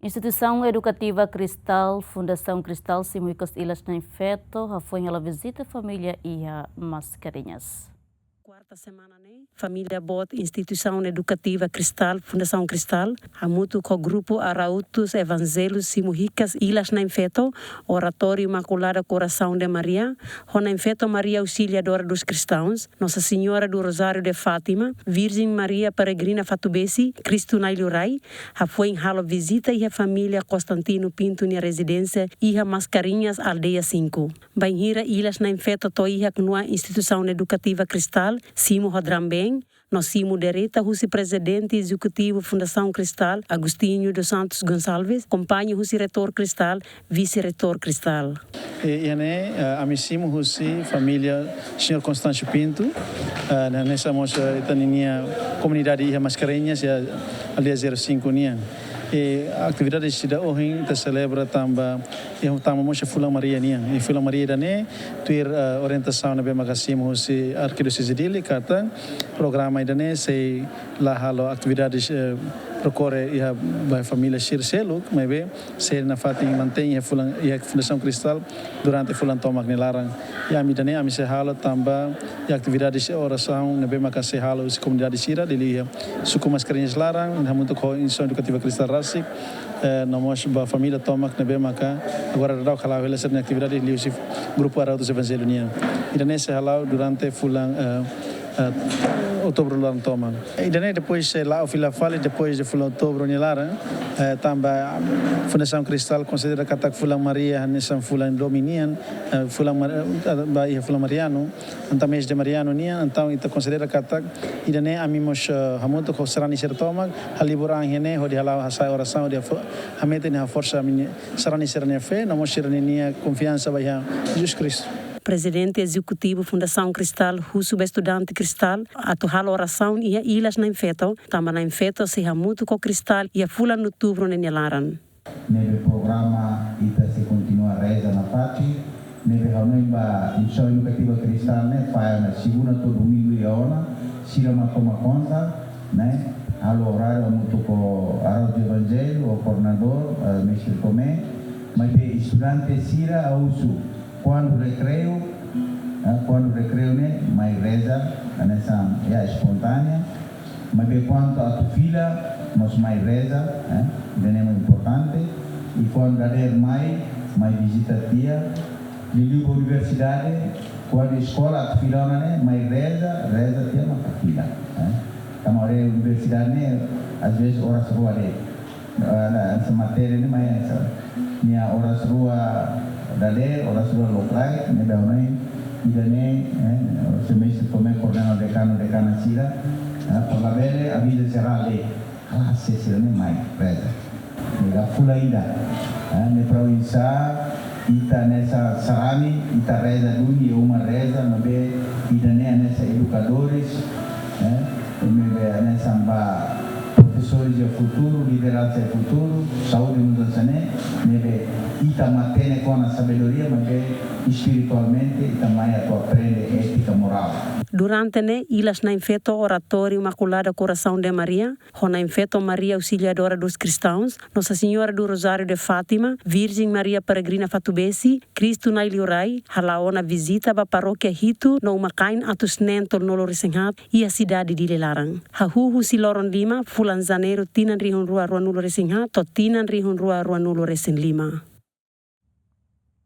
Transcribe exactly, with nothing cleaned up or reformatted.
Instituisaun Edukativa Cristal, Fundasaun Cristal, simu hikas Ilas Na'in Feto, hafoin halo vizita família iha Mascarenhas. Kuarta semana ne'e, família boot Instituisaun Edukativa Cristal, Fundasaun Cristal, hamutuk ho grupu Arautos Evangelhos simu hikas Ilas Na'in Feto, Oratóriu Imaculada Coração de Maria, ho Na'in Feto Maria Auxiliadora dos Cristãos, Nossa Senhora do Rosário de Fátima, Virgem Maria Peregrina Fatubesi, Kristu Nai Liurai, hafoin halo vizita iha família Constantino Pinto nia rezidénsia iha Mascarenhas, Aldeia cinco. Bainhira Ilas Na'in Feto to'o iha knua Instituisaun Edukativa Cristal, simu ho drum-band, no simu direta husi Prezidente Ezekutivu Fundasaun Cristal, Agostinho dos Santos Gonçalves, kompaña husi Reitór Cristal, Vise-Reitór Cristal. E, iha ne'e, eh, ami simu husi família Señór Constâncio Pinto, eh, hanesan mós, eh, ita ninia komunidade iha Mascarenhas, iha aldeia zero cinco nian. E atividade ida ohin ita selebra tanba, iha tanba mós fulan Maria nian. I fulan Maria ida-ne'e, tuir, eh, orientasaun ne'ebé maka simu husi Arkidioseze Dili, katak programa ida-ne'e sei la halo atividades, eh, rekorre iha ba família sira seluk, maibé sei nafatin mantein iha fulan, iha Fundasaun Cristal durante fulan tomak nia laran. I ami ida-ne'e ami sei halo tanba iha atividades orasaun ne'ebé maka sei halo husi komunidade sira Dili iha suku Mascarenhas laran, hamutuk ho Instituisaun Edukativa Cristal rasik, eh, no mós ba família tomak ne'ebé maka agora daudaun hala'o hela sira-nia atividade liuhusi grupu Arautos Evangelhos nian. Ida-ne'e sei hala'o durante fulan, eh, eh, Outubru laran tomak. Ida-ne'e depois, eh, la'o fila fali depois de fulan Outubru nia laran, eh, tanba Fundasaun Cristal konsidera katak fulan Maria hanesan fulan domin nian, eh, fulan Mar-, eh, ba iha fulan Marianu, entaun mês de Marianu nian, entaun ita konsidera katak ida-ne'e ami mós, eh, hamutuk ho sarani sira tomak halibur an iha ne'e hodi hala'o hasa'e orasaun, hodi hafo-, hametin haforsa ami-nia sarani sira-nia fé, no mós sira-nia konfiansa ba iha Jesus Kristu. Prezidente Ezekutivu Fundasaun Cristal husu ba estudante Cristal atu halo orasaun iha Ilas Na'in Feto, tanba Na'in Feto sei hamutuk ho Cristal iha fulan Outubru ninia laran. Ne'ebé programa ita sei kontinua reza nafatin, ne'ebé ha'u hanoin ba Instituisaun Edukativa Cristal ne'e fahe ona segunda to'o domingu iha ona, sira mak toma konta, ne'e, halo oráriu hamutuk ho Arautos Evangelhos, ho koordenadór, eh, mestre Tomé, maibé estudante sira ha'u husu, kuandu rekreiu, eh, kuandu rekreiu ne'e, mai reza, hanesan, ya, espontánea, maibé kuandu atu fila, mós mai reza, eh, ida-ne'e mak importante, i kuandu dadeer mai, mai vizita tiha, liuliu ba universidade, kuandu eskola atu fila ona ne'e, mai reza, reza tiha maka fila, eh. Tanba haree universidade ne'e, às vezes, oras rua de'it. Eh, hanesan matéria ne'e mai hanesan nia oras rua dadeer, oras rua lokraik, ne'ebé ha'u hanoin ida-ne'e, eh, semestre tomak koordena ho dekanu, dekana sira, eh, para labele aviza jerál de'it. Klase sira-ne'e mai reza. Ne'e la fulan ida. Eh, ne'e para oinsá ita hanesan sarani, ita reza duni, iha uma reza, maibé ida-ne'e hanesan edukadores, eh, maibé hanesan ba profesores iha futuru, lideransa iha futuru, saúde mudansa ne'e, maibé ita matenek ona sabedoria, maibé espiritualmente ita mai atu aprende étika morál. Durante ne'e, Ilas Na'in Feto Oratóriu Imaculada Coração de Maria, ho Na'in Feto Maria Auxiliadora dos Cristãos, Nossa Senhora do Rosário de Fátima, Virgem Maria Peregrina Fatubesi, Kristu Nai Liurai, hala'o ona vizita ba parókia hitu no uma-kain atus neen tolunulu-resin-haat iha sidade Dili laran. Hahú husi loron lima fulan Janeiru tinan rihun rua ruanulu-resin-haat to'o tinan rihun rua ruanulu-resin-lima.